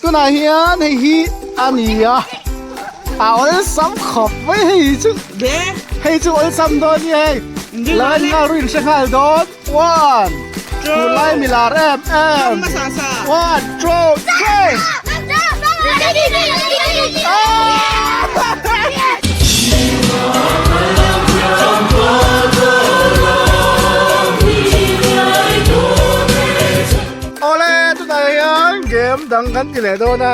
Tunah hian hei hi a ni a, a awlsam khawp mai hei chu hei chu awlsam dawn ni hei lan nghal ru in hre nghal dawn one tunlai mi lar em em one two three Awle tunah hian game dang kan ti leh dawn a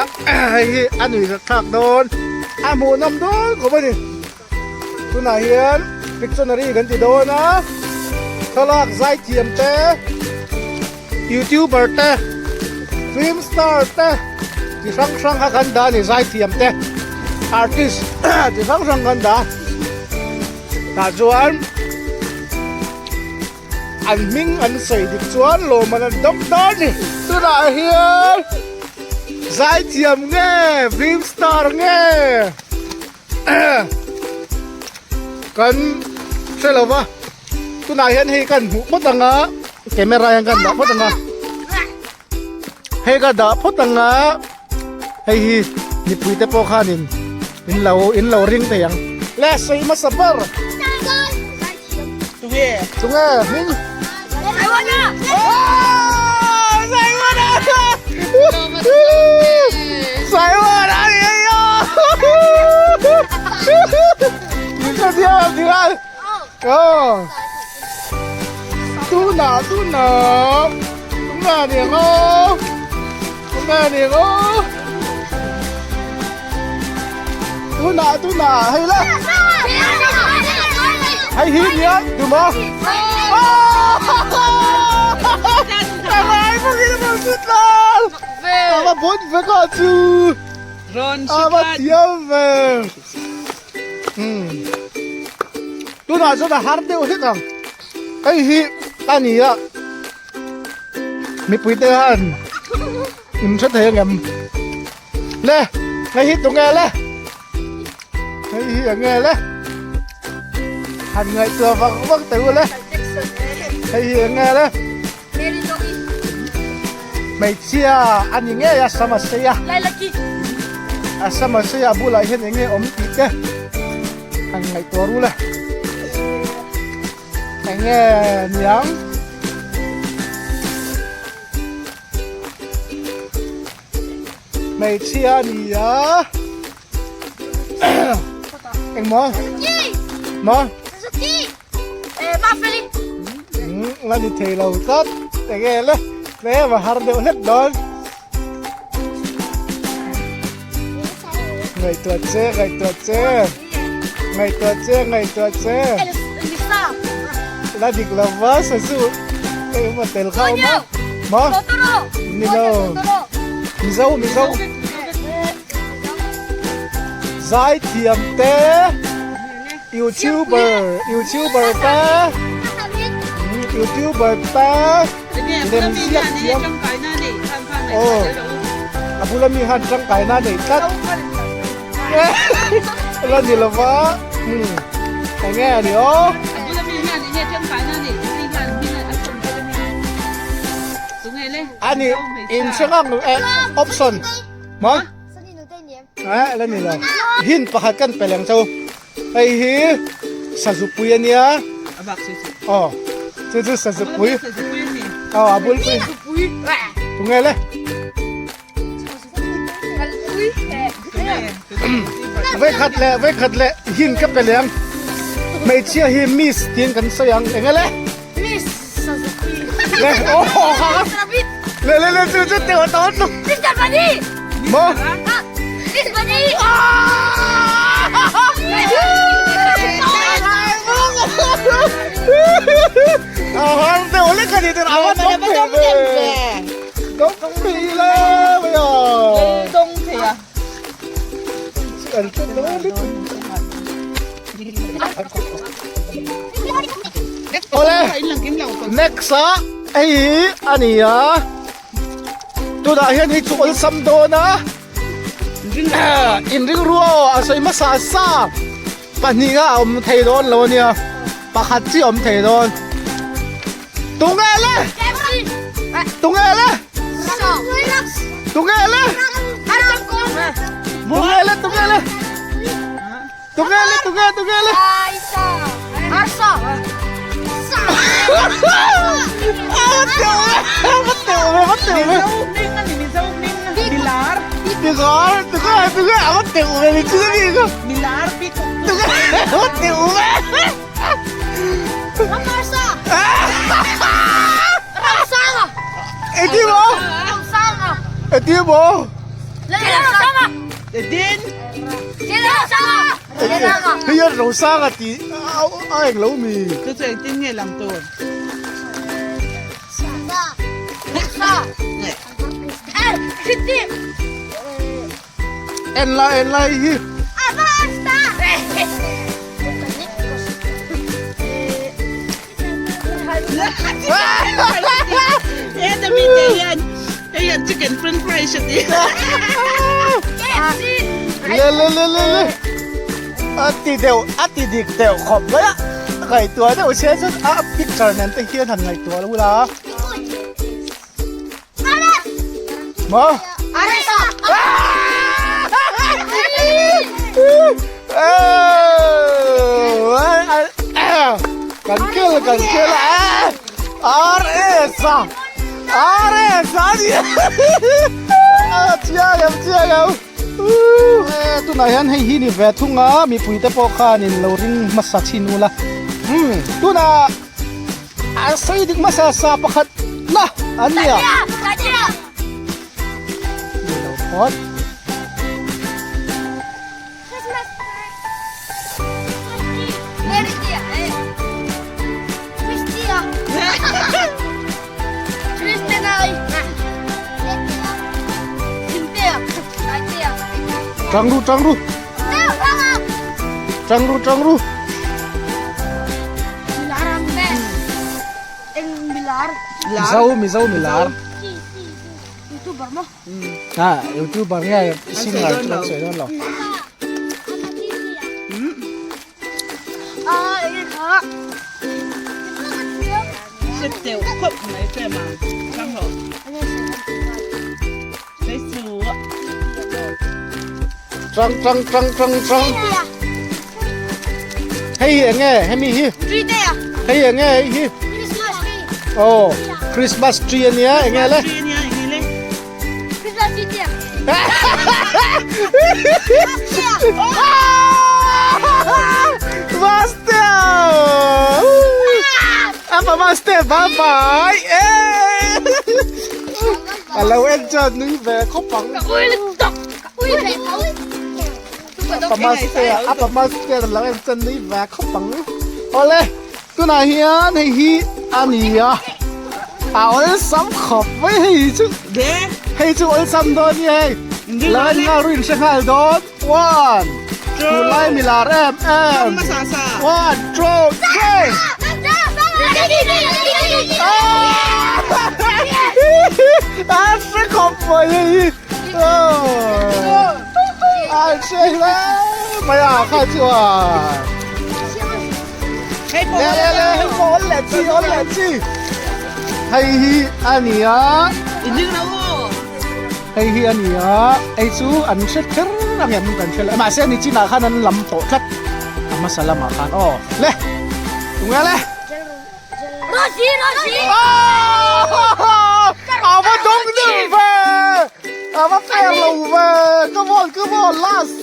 hei hi a nui zat thlak dawn a hmuhnawm dawn khawp a ni tunah hian pictionary kan ti dawn a thlalak zai thiam te youtuber te film star te chi hrang hrang kha kan dah a ni zai thiam te artist chi hrang hrang kan dah tah chuan. An hming an sawi dik chuan lawmman an dawng dawn ni. Tunah hian zaithiam nge film star nge kan hre lo va. Tunah hian hei kan hmuh phawt ang a, camera hian kan dah phawt ang a. Hei ka dah phawt ang a, hei hi mipui te pawh khanin in lo in lo ring thei ang. Le sawi hmasa ber. Tunge? Tunge hming? Saiwana! Saiwana! Saiwana ni ayo! Ni ka dia dia. Oh. Tuna tuna. Tuna ni ngo. Tuna ni ngo. Tuna tuna hay la. Hay hi nia, đúng không? Ai mà nghĩ là một chút là. Mà bốn với cả chú. Rawn À mà thiếu về. Tunah chuan a har deuh hlek ang. Hei hi a ni a, mipui te khan in hre thei angem? Le, hei hi tunge le? Hei hi enge le? Han ngaihtuah vak vak teh u le. Hei hi enge le? Hmeichhia a ni ngei a sama sei a. A sama sei a bulah hian enge awm tih te han ngaihtuah ru le. Enge niang? Hmeichhia a ni a. Engmaw? Maw? La ni thei lo tlat. Enge le? Tlem a har deuh hlek dawn. Ngaihtuah che, ngaihtuah che. Ngaihtuah che, ngaihtuah che. La dik lo va sazu. Engemaw tel kha awm a. Maw? Ni lo. Mizo, Mizo. Zaithiam te Youtuber Youtuber te Youtuber te lem ziak thiam aw a bula mi khan tangkaina nei tlat la ni lova eng nge a ni aw a ni inhre ngang option maw. Eh la ni lo hint pakhat kan pe leng chu hei hi sazupui a nia aw chu chu sazupui aw a bul pui tunge le vei khat le vei khat le hint ka pe leng hmeichhia hi miss tiin kan sawi ang enge le Miss sazupui le aw le le le chu chu teuh tawh tluk Mr. Bunny maw Miss Bunny A har deuh lek a ni tir a va dawng thei ve dawng thei le mai a dawng thei a an hre dawn lutuk Awle next a hei hi a ni a tunah hian hei chu awlsam dawn a inring ruah aw a sawi hmasa sa pahnih a awm thei dawn lo ania pakhat chi awm thei dawn tunge le tunge le tunge le. Tunge le tunge tunge le. Arsa. Hei a Rosanga tih a eng lo mi. Chu chu engtin nge lang tur? En lai en lai hi. He ta mi te hian hei hian chicken french fries a ti. Le le le le le. A ti deuh a ti dik deuh khawp mai a. Ngaihtuah deuh sia chuan a picture nen te hian han ngaihtuah lo la. Maw? Kan kel kan kel a RS a RS a ni a chiang em chiang em tunah hian hei hi ni ve thung a mipui te pawh khanin lo ring hmasa chhin ula tunah A sawi dik hmasa sa pakhat na an nia. Ni lo phawt. Tang ru tang ru. Tang ru tang ru. Mizo Mizo milar. YouTuber mo. Ha YouTuber nge singer chu kan sawi dawn lo. Tang tang tang tang tang. Hei hi enge hemi hi. Hei enge hei hi. Oh, Christmas tree ania enge le. Master! Apa Master? Bye bye. Eh! A lo en chuan nui ve khawp ang. Apa Master, apa Master a lo en chuan nui ve khawp ang. Awle, tunah hian hei hi a ni a. A awlsam khawp mai hei chu. Hei chu awlsam dawn ni hei. Lai nghal rin hre nghal dawn. One, tunlai milar em em. One, two, three. A hre khawp mai hei hi. A hre hle mai a kha chuan. Le le le hei pawh awn leh chi awn leh chi. Hei hi a ni a. Hei hi a ni a, hei chu an hre kher ang em kan hre lo mahse ni chinah khan an lam tawh tlat a hmasa lamah khan aw le tunge le. Rosie Rosie. A va dawng deuh ve a va fair lo ve come on come on last.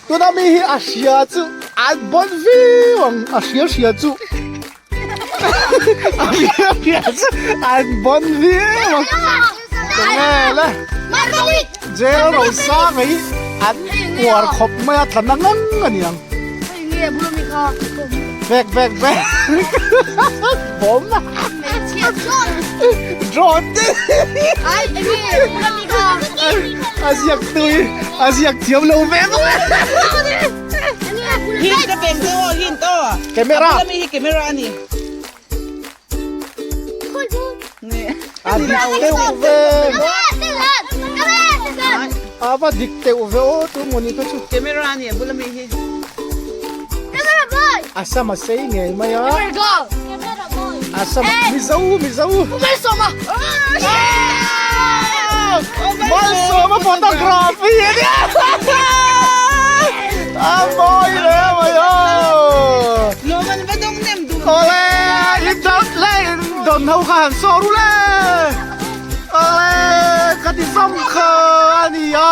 Tuna mi hi a hria chu an bawn viau ang a hria hria chu a hria hria chu an bawn viau ang enge le jail ro sang hi an uar khawp mai a thlan ang ang a ni ang vek vek vek bawm drone a ziak tui a ziak thiam lo ve bawk Hin ka pem te aw hin to camera mi hi camera ani a dik teuh ve a va dik teuh ve aw tu mawni kha chu camera ani a bula mi hi a sama sei ngei mai a a sama mizo mizo malsawma photography a nia. A mawi hle mai aw. Lawm an va dawng nem duh. Awle in dawt le in dawn ho kha han sawr u le. Awle ka ti zawng kha a nia.